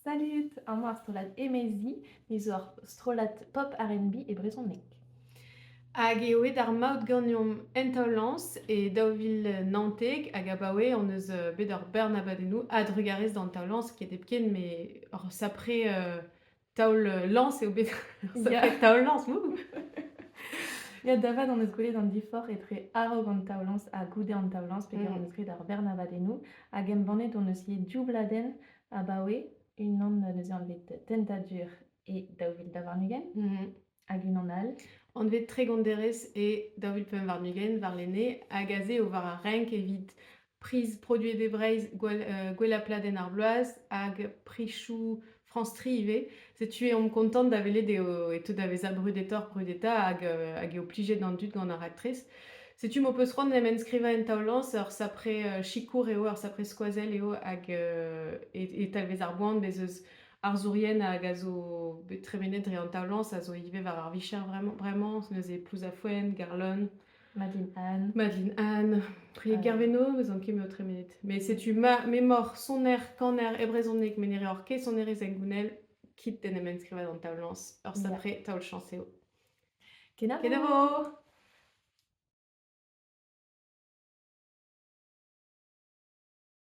Salud! Amañ ar strollad Emezi, me zo ur strollad pop R&B e brezhoneg. Hag eo aet ar maout ganeomp en taol-lañs e 2019 hag abaoe hon eus bet ur bern abadennoù a-drugarez d'an taol-lañs ket hepken met ur sapre taol-lañs eo bet ur sapre taol-lañs wouh! Ya, da vat hon eus gwelet an diforc'h etre a-raok an taol-lañs ha goude an taol-lañs peogwir hon eus graet ur bern abadennoù hag embannet hon eus ivez div bladenn abaoe, unan neuze anvet Tentadur e 2022 hag unan all. Anvet 30 derez e 2025 warlene hag aze eo war ar renk evit priz produet e Breizh gwellañ pladenn ar bloaz hag prizioù France Tri ivez. Setu eo omp kontant da welet eo e teu da vezañ brudetoc'h brudetañ hag hag eo plijet an dud gant ar raktres. Setu m'ho peus c'hoant d'en em enskrivañ en taol-lañs, ur sapre sikour eo, ur sapre skoazell eo hag e talvez ar boan bez' eus arzourien hag a zo bet tremenet dre an taol-lañs a zo ivez war ar vicher bremañ, bremañ neuze Plouzafouenn, Garlonn. Madeline Anne. Madeline Anne, Prieg Gerveno, 'meus ket m'eo tremenet. Mais setu ma m'emaoc'h soner, kaner e brezhoneg met ne reoc'h ket sonerezh hengounel, kit d'en em enskrivañ d'an taol-lañs. Ur sapre taol-chañs eo. Kenavo! Kenavo!